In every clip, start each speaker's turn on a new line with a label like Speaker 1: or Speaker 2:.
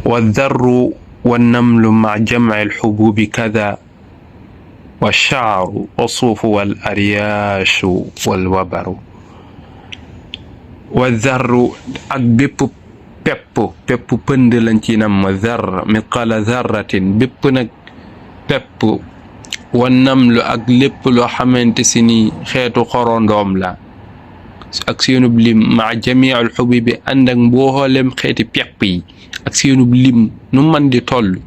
Speaker 1: والذر والنمل مع جمع الحبوب كذا والشعر والصوف والأرياش والوبر والذر ak bépp pepp pënd lañ ci nam dhar mitqala dharratin bépp nag pepp والنمل ak lépp loo xamante si ni xeetu xorondoom la ak seenub lim ma jamii al xububi ànd ak mboolem xeeti pepp yi ak seenub lim nu man di toll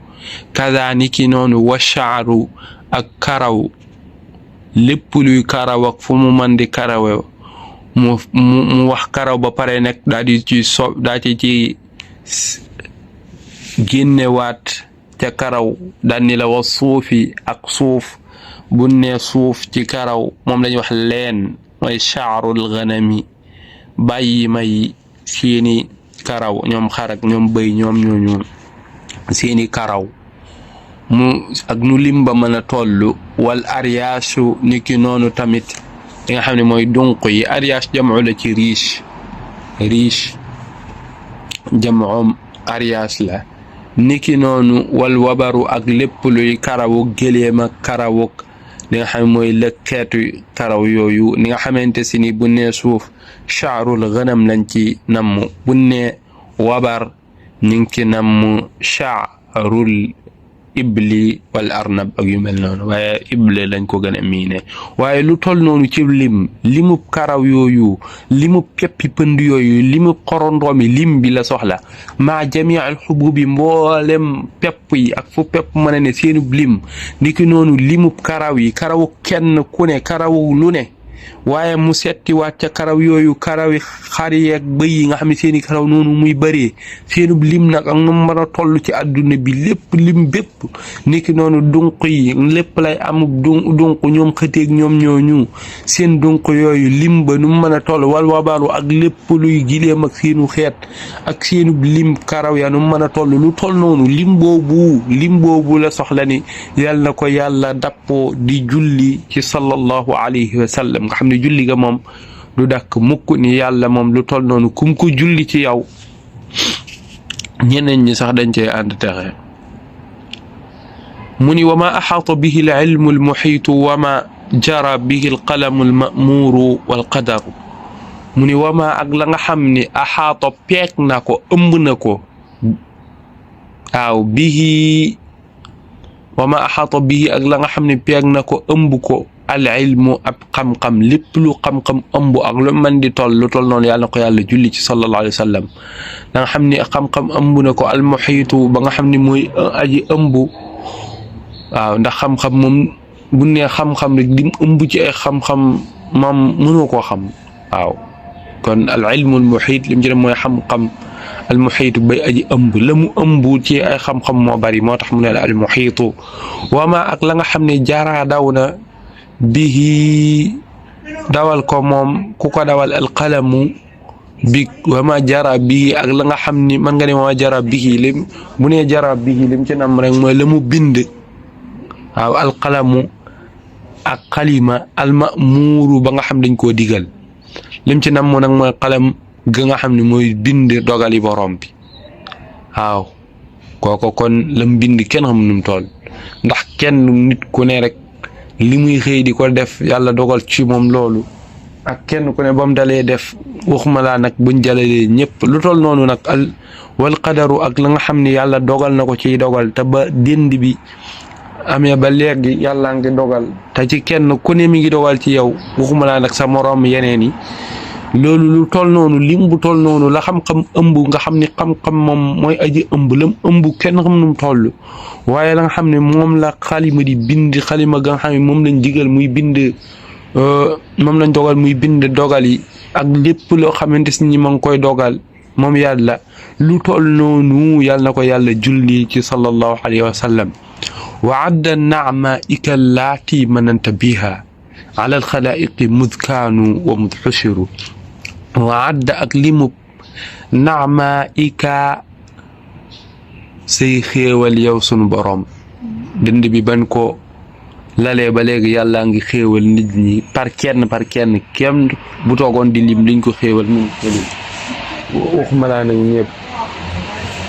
Speaker 1: kazaniki noonu wa sha'ru ak karaw lépp luy karaw ak fu mu man di karawe mu wax karaw ba pare nag daa ci génnewaat ca karaw daan ni la wa suufi ak suuf bu ne suuf ci karaw moom lañuy wax leen mooy sha'rul ghanami bàyyi may seeni karaw ñoom xarak ñoom bëy ñoom ñooñu seeni karaw mu ak nu limba mën a toll wal ariyaasu niki noonu tamit li nga xam ne mooy dunq yi ariyaas jamu la ci riche jamu ariyaas la niki noonu wal wabaru ak lépp luy karawu gëléem ak karawuk li nga xam ne mooy lëkkeetu karaw yooyu ni nga xamante si ni bu nee suuf sha'rul ghanam lañ ci namm bu nee wabar ñu ngi ci namm sha'rul ibli wal arnab ak yu mel noonu waaye ible lañ ko gën a miine waaye lu toll noonu ci limub karaw yooyu limub peppi pënd yooyu limub xorondoomi lim bi la soxla maa jamii al xububi mboolem pepp yi ak fu pepp mën a ne seenub lim niki noonu limub karaw yi karawu kenn ku ne karawu lu ne waaye mu setti waat ca karaw yooyu karawi xar yeeg bëy yi nga xam ne seeni karaw noonu muy bëree seenub lim nag ak nu mën a toll ci àdduna bi lépp lim bépp niki noonu dunq yi lépp lay amub dunq ñoom xëteeg ñoom ñooñu seen dunq yooyu lim ba nu mën a toll wal wabaru ak lépp luy gileem ak seenu xeet ak seenub lim karaw ya nu mën a toll lu toll noonu lim boobu la soxla ni yal na ko yàlla dappoo di julli ci sallallahu alayhi wa sallam nga xam ne julli ga moom du dakk mukk ni yàlla moom lu toll noonu kum ko julli ci yow ñeneen ñi sax dañ cee ànd texe mu ni wa ma axaata bihi al ilmu al muxiitu wa ma jara bihi al qalamu al mamuuru wal qadaru mu ni wa ma ak la nga xam ni axaata peeg na ko ëmb na ko waaw bihi wa ma axaata bihi ak la nga xam ne peeg na ko ëmb ko al ilmu ab xam-xam lépp lu xam-xam ëmb ak lu mën di toll lu toll noonu yàlla na ko yàlla julli ci sallallahu alayhi wa sallam da nga xam ni xam-xam ëmb na ko al muhiitu ba nga xam ni mooy aji ëmb waaw ndax xam-xam moom bu nee xam-xam rek lim ëmb ci ay xam-xam moom mënoo koo xam waaw kon al ilmu al muhiit lim ci dem mooy xam-xam al muhiitu bay aji ëmb la mu ëmb ci ay xam-xam moo bari moo tax mu ne la al muhiitu wama ak la nga xam ne jaraa daw na bihi dawal ko moom ku ko dawal alqalamu bi wama jara bihi ak la nga xam ni man nga ne wama jara bihi lim bu nee jara bihi lim ci nam rek mooy la mu bind waaw alqalamu ak xalima almamuuru ba nga xam dañ koo digal lim ci nam moo nag mooy qalam ga nga xam ne mooy bind dogali borom bi waaw kooko kon lam bind kenn xam nu mu toll ndax kenn nit ku ne rek li muy xëy di ko def yàlla dogal ci moom loolu ak kenn ku ne ba mu dalee def waxuma laa nag buñ jalalee ñëpp lu toll noonu nag wal qadaru ak la nga xam ne yàlla dogal na ko ciy dogal te ba dend bi amee ba léegi yàlla ngi dogal te ci kenn ku ne mi ngi dogal ci yow waxuma laa nag sa moroom yeneen yi loolu lu toll noonu lim bu toll noonu la xam-xam ëmb nga xam ni xam-xam moom mooy aji ëmb lam ëmb kenn xam nu mu toll waaye la nga xam ne moom la xalima di bind xalima ga nga xam ne moom lañ digal muy bind moom lañ dogal muy bind dogal yi ak lépp loo xamante ni ma ngi koy dogal moom yàlla lu toll noonu yàlla na ko yàlla julli ci sallallahu alayhi wa sallam wa adda naama ika laati mananta biha ala alxalaiqi mud kaanu wa mud xushiru wa adda ak limub naama ika say xéewal yow sunu borom dënd bi ban ko lalee ba léegi yàlla ngi xéewal nit ñi par kenn kenn bu toogoon di lim liñ ko xéewal mu ko lim waxuma laa nag ñëpp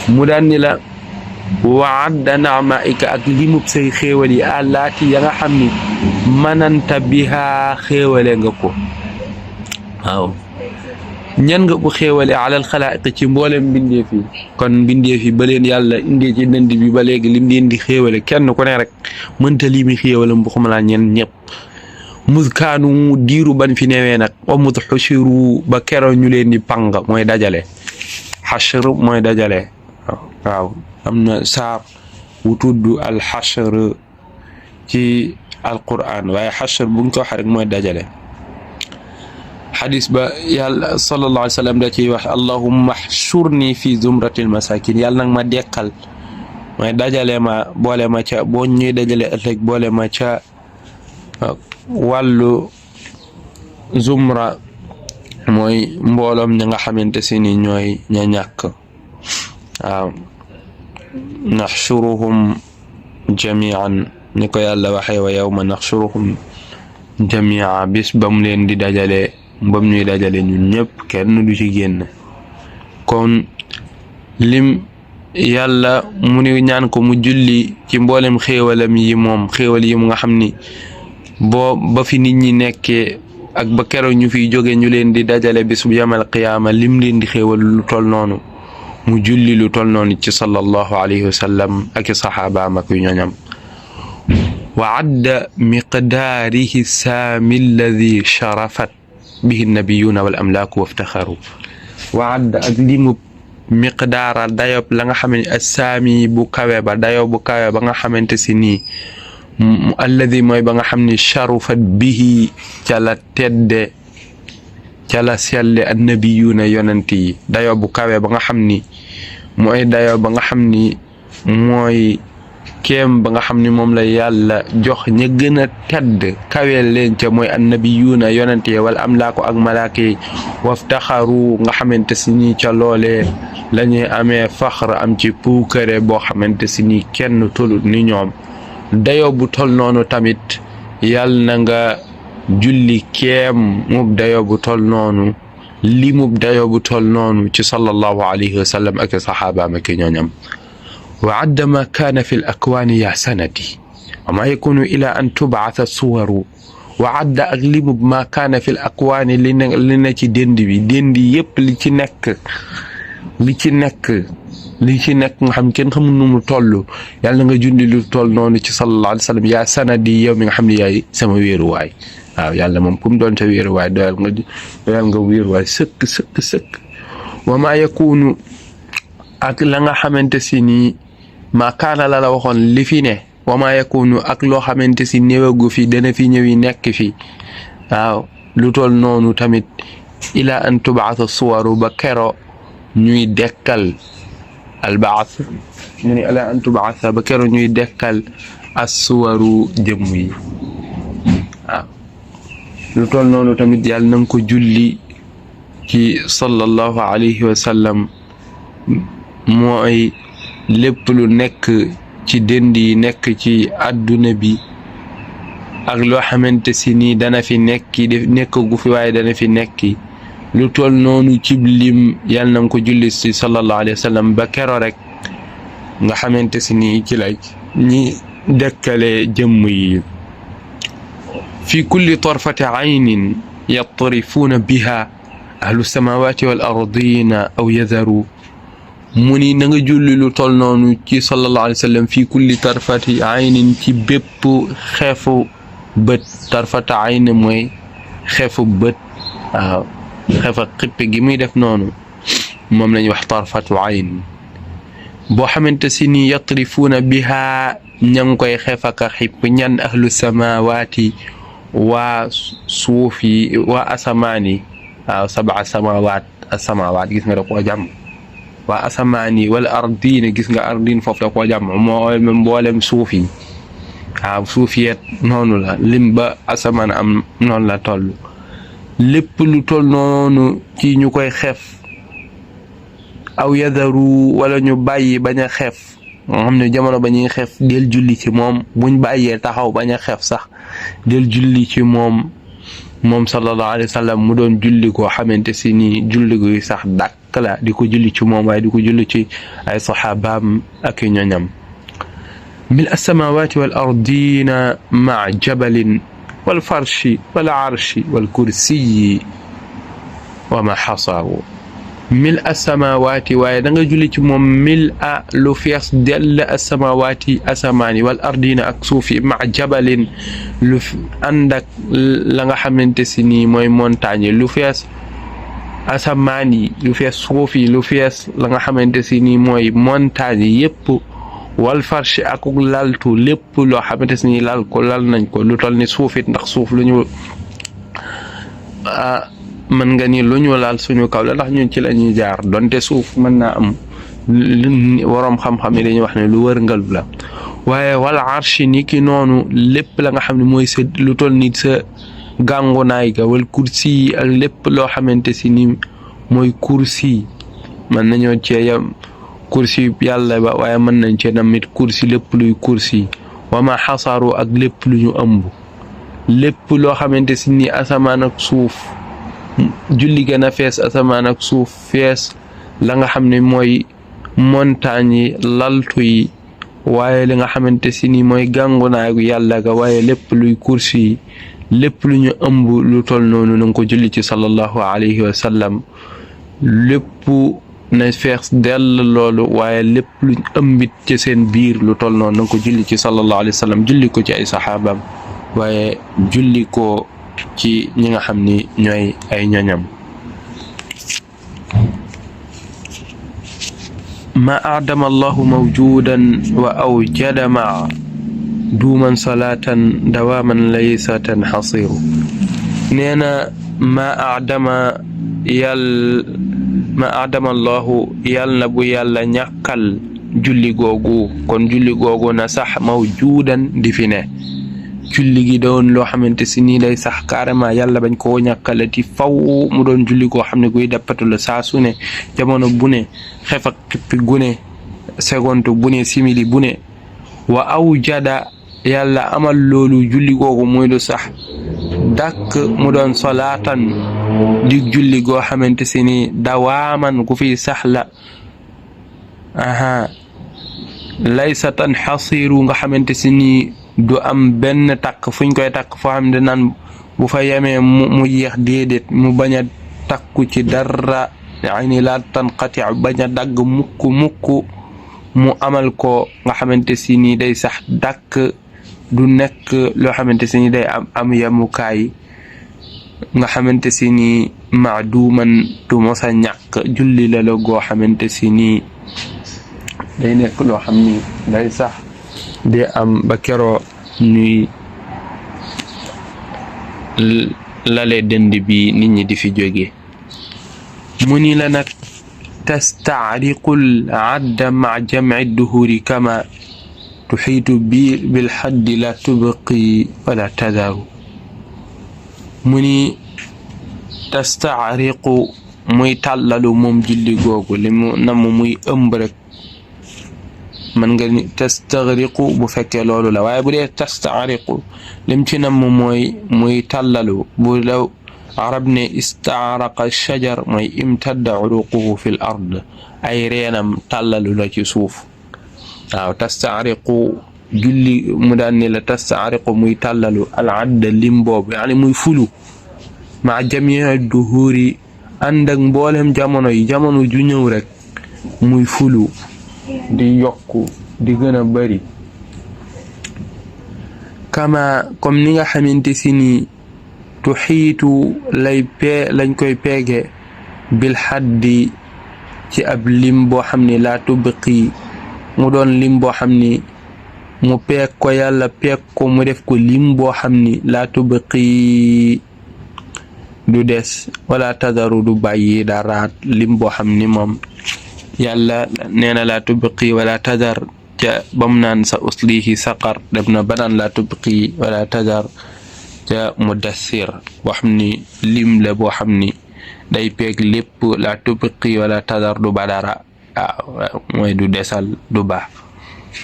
Speaker 1: mu daan ni la wa adda naamaika ak limub say xéewal yi àllaati ya nga xam ni mananta biha xéewale nga ko waaw ñan nga ko xéewale alal xalaa'iq ci mboolem mbindeef yi kon mbindeef yi ba leen yàlla indee ci dënd bi ba léegi lim leen di xéewale kenn ku ne rek mënta limi xéewalam bu xuma laa ñen ñëpp muskaanu diiru ban fi newee nag wa mud xushiru ba kero ñu leen di pang mooy dajale xashr mooy dajale waaw am na saar wu tudd al xashr ci alquran waaye xashr buñ ko wax rek mooy dajale xadis ba yàlla sallallahu alayhi wa sallam da ciy wax allahumma xshurni fi zumratil masakin yàlla nag ma dekkal mooy dajale ma boole ma ca boo ñuy dajale ëllëg boole ma ca wàllu zumra mooy mbooloom ña nga xamante si ni ñooy ña ñàkk waaw naxshuruhum jamian ni ko yàlla waxee wa yawma naxshuruhum jamia bis ba mu leen di dajale ba mu ñuy dajale ñun ñëpp kenn du ci génn kon lim yàlla mu ni ñaan ko mu julli ci mboolem xéewalam yi moom xéewal yi mu nga xam ni boo ba fi nit ñi nekkee ak ba keroog ñu fiy jóge ñu leen di dajale bis bu yamal qiyaama lim leen di xéewal lu tol noonu mu julli lu tol noonu ci sallallahu alayhi wa sallam ak i saxaabaam ak ñoñam wa adda miqdaarihi saami alladi sharafat bihi nabiyuuna wal amlaaku waftaxaru wa adda ak limu miqdaara dayob la nga xam ne assaami bu kawe ba dayo bu kawe ba nga xamante si nii alladi mooy ba nga xam ni sharufat bihi ca la tedde ca la selle annabiyuuna yonent yi dayo bu kawe ba nga xam ni mooy dayo ba nga xam ni mooy kéem ba nga xam ni moom la yàlla jox ña gën a tedd kaweel leen ca mooy annabiyuuna yonent yi wala amlaaku ak malaaka yi waftaxaru nga xamante si nii ca loolee la ñuy amee faxr am ci puukare boo xamante si nii kenn tolut ni ñoom dayo bu tol noonu tamit yàlla na nga julli kéem mub dayo bu tol noonu li mub dayo bu tol noonu ci sallallahu alayhi wa sallam ak saxaabaam ak ñooñam wa adda ma kaana fi l akwaani ya sanadi wa ma yakunu ila an tubaata suwaru wa adda ak li mub ma kaana fi l akwaani li na ci dénd bi déndi yépp li ci nekk nga xam kenn xamul nu mu toll yàlla nga jundi lu toll noonu ci sallallahu alayhi wa sallam yaa sanadi yow mi nga xam ne yaay sama wéeruwaay waaw yàlla moom kum doon sa wéeruwaay doyal nga wéeruwaay sëkk wa ma yakunu ak la nga xamante si nii ma kaana la waxoon li fi ne wa ma yakunu ak loo xamante si néewagu fi dana fi ñëwi nekk fi waaw lu toll noonu tamit ila an tubaata suwaru ba kero ñuy dekkal albaas ñu ni ala an tubaasa ba keroog ñuy dekkal assuwaru jëmm yi waaw lu toll noonu tamit yàlla na nga ko julli ci sallallahu alayhi wa sallam mooy lépp lu nekk ci dënd yi nekk ci àdduna bi ak loo xamante si nii dana fi nekk gu fi waaye dana fi nekki lu toll noonu cib lim yàlla na nga ko julli si sallallahu alayhi wa sallam ba kero rek nga xamante si nii ci lay ñi dëkkale jëmm yi fi kulli tarfati aynin yatrifuuna biha ahlu samawati wal ardina aw yadaru mu ni na nga julli lu toll noonu ci sallallahu alayhi wa sallam fi kulli tarfati aynin ci bépp xeefu bët tarfata ayn mooy xeefu bët waaw xefa xippe gi muy def noonu moom lañuy wax tarfatu ayn boo xamante si ni yatrifuuna biha ña ngi koy xefaka xipp ñan ahlu samawaati waa suuf yi waa asamaan yi waaw sab'a samawaat gis nga da koo jàmm waa asamaan yi wala ardine gis nga ardine foofu da koo jàmm moo mboolem suuf yi waaw suuf yeet noonu la lim ba asamaan am noonu la toll lépp lu toll noonu ci ñu koy xeef aw yadaru wala ñu bàyyi bañ a xeef nga xam ne jamono ba ñuy xeef del julli ci moom buñ bàyyee taxaw bañ a xeef sax del julli ci moom sallallahu alayhi wa sallam mu doon julli koo xamante si nii julli guy sax dàkk la di ko julli ci moom waaye di ko julli ci ay saxaabaam ak ñoñam mil as-samawati wal ardina ma jabalin wal farshi wal arshi wal kursiyi wa ma xasaaru mil as-samawati waaye da nga julli ci moom mil a lu fees dell as-samawati asamaani wal ardina ak suufi ma jabalin lu ànd ak la nga xamante si nii mooy montagne lu fees asamaan yi lu fees suuf yi lu fees la nga xamante si nii mooy montagne yépp wal farshi ak laltu lépp loo xamante si nii lal nañ ko lu toll ni suufit ndax suuf lu ñu mën nga ni lu ñu laal suñu kaw la ndax ñun ci la ñuy jaar donte suuf mën naa am waroom xam-xam yi dañuy wax ne lu wërngal la waaye wal arshi ni ki noonu lépp la nga xam ne mooy sa lu toll ni sa gàngunaay ga wal kursi yi ak lépp loo xamante si ni mooy kursi mën nañoo cee yam kursi yàlla ba waaye mën nañ cee namit kursi lépp luy kursi wa ma xasaaru ak lépp lu ñu ëmb lépp loo xamante si ni asamaan ak suuf julli gën a fees asamaan ak suuf fees la nga xam ne mooy montagne yi laltu yi waaye li nga xamante si ni mooy gàngunaayu yàlla ga waaye lépp luy kursi yi lépp lu ñu ëmb lu toll noonu na nga ko julli ci sallallahu alayhi wa sallam lépp na fees dell loolu waaye lépp lu ñu ëmbit ci seen biir lu toll noonu na nga ko julli ci sallallahu alayhi wa sallam julli ko ci ay saxaabam waaye julli ko ci ñi nga xam ni ñooy ay ñoñam ma adama allahu mawjudan wa awjada ma duuman salaatan dawaaman laysa tanxasiru nee na ma adama allahu yàlla na bu yàlla ñàkkal julli googu kon julli googu na sax mawjudan di fi ne julli gi doon loo xamante si nii day sax carrément yàlla bañ koo ñàkkalati faw mu doon julli koo xam ne guy dappatu la saa su ne jamono bu ne xef ak xippi gune seconde bu ne simili bu ne wa aw jada yàlla amal loolu julli googu muy lu sax dàkk mu doon solaatan di julli goo xamante si nii dawaaman gu fi sax la laysa tan xasiru nga xamante si nii du am benn takk fuñ koy takk foo xam ne naan bu fa yemee mu yéex déedéet mu bañ a takku ci dara yani la tanqati bañ a dagg mukk mu amal ko nga xamante si nii day sax dàkk du nekk loo xamante si nii day am yamukaay nga xamante si nii maaduman du mosa ñàkk julli la goo xamante si nii day nekk loo xam ni day sax de am ba keroo ñuy lale dënd bi nit ñi di fi jóge mu ni la nag tastaariqul adda ma jamci duhuri kama tuxiitu bil xaddi la tubqi wala tadaru mu ni tastaariqu muy tàllalu moom julli googu li mu namm muy ëmb rek man nga ni tastaghriqu bu fekkee loolu la waaye bu dee tastaariqu lim ci namm mooy muy tàllalu bu law arab ne istaaraqa shajar mooy imtadda uruquhu fi l ard ay reenam tàllalu la ci suuf waaw tastaariqu julli mu daan ni la tastaariqu muy tàllalu al adda lim boobu yaani muy fulu ma jamii duhuri ànd ak mboolem jamono yi jamono ju ñëw rek muy fulu di yokku di gën a bari kama comme ni nga xamante si ni tuxiitu lañ koy peege bil xaddi ci ab lim boo xam ni laa tubqi mu doon lim boo xam ni mu peeg ko yàlla peeg ko mu def ko lim boo xam ni laa tubqi du des wala tadaru du bàyyi dara lim boo xam ni moom yàlla nee na laa tubqi wala tadar ca bam naan sa uslihi saqar def na banaan laa tubqi wala tadar ca mudassir boo xam ni lim la boo xam ni day peeg lépp laa tubqi wala tadar du ba dara mooy du desal du ba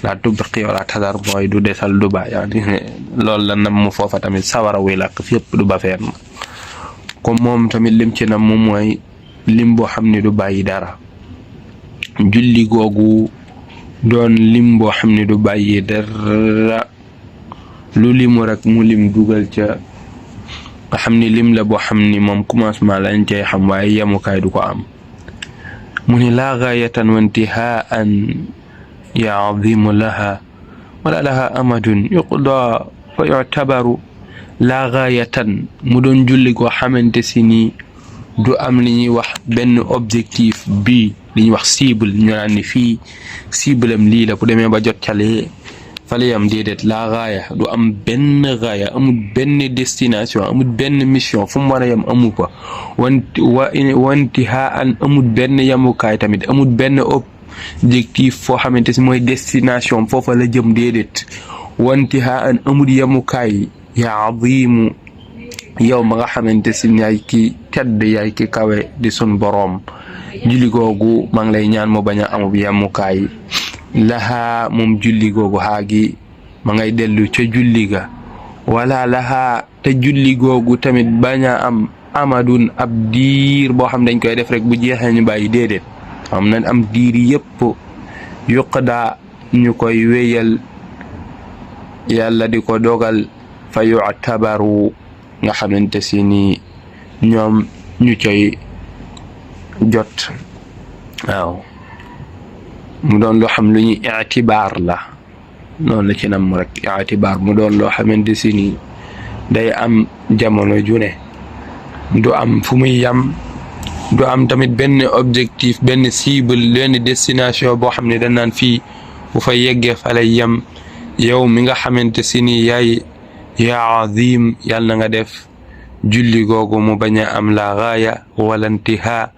Speaker 1: laa tubqi wala tadar mooy du desal du ba yaani loolu la nam mu foofa tamit sawara wuy lakk fépp du ba fenn comme moom tamit lim ci nam mu mooy lim boo xam ne du bàyyi dara julli googu doon lim boo xam ne du bàyyi dara lu limu rek mu lim dugal ca nga xam ni lim la boo xam ni moom commencement lañ cay xam waaye yemukaay du ko am mu ni laa gaayatan wa intihaan yaadimu laha wala laha amadun yuqda fa yu'tabaru laa gaayatan mu doon julli goo xamante si ni du am li ñuy wax benn objectif bi li ñuy wax cible ñu naan ni fii cible am lii la bu demee ba jot cale fale yam déedéet laa gaaya du am benn gaaya amul benn destination amul benn mission fu mu war a yam amu ko wantihaan amul benn yamukaay tamit amul benn objectif foo xamante si mooy destination foofa la jëm déedéet wantihaan amul yamukaay yaa azimu yow ma nga xamante si yaay ki tedd yaay ki kawe di sun boroom julli googu maa ngi lay ñaan mu bañ a amub yamukaay lahaa moom julli googu xaagi ma ngay dellu ca julli ga wala lahaa te julli googu tamit bañ a am amadun ab diir boo xam dañ koy def rek bu jeexee ñu bàyyi déedéet xam nañ am diir yépp yuqda ñu koy wéyal yàlla di ko dogal fa yu'tabaru nga xamante si ni ñoom ñu coy jot waaw mu doon loo xam lu ñuy i'tibaar la noonu la ci nam rek i'tibaar mu doon loo xamante si ni day am jamono ju ne du am fu muy yam du am tamit benn objectif benn cible benn destination boo xam ne dañ naan fii bu fa yeggee fa lay yam yow mi nga xamante si ni yaay yaa azim yàlla na nga def julli googu mu bañ a am la gaaya wala intihaa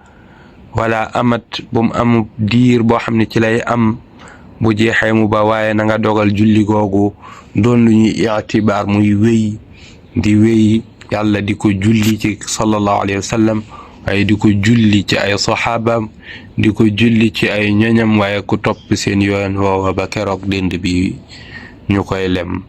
Speaker 1: wala amat bu mu am diir boo xam ne ci lay am bu jeexee mu ba waaye na nga dogal julli googu doon lu ñuy i'tibaar muy wéy di wéy yàlla di ko julli ci sallallahu alayhi wa sallam waaye di ko julli ci ay saxaabaam di ko julli ci ay ñoñam waaye ku topp seen yoon woowa ba keroog dënd bi ñu koy lem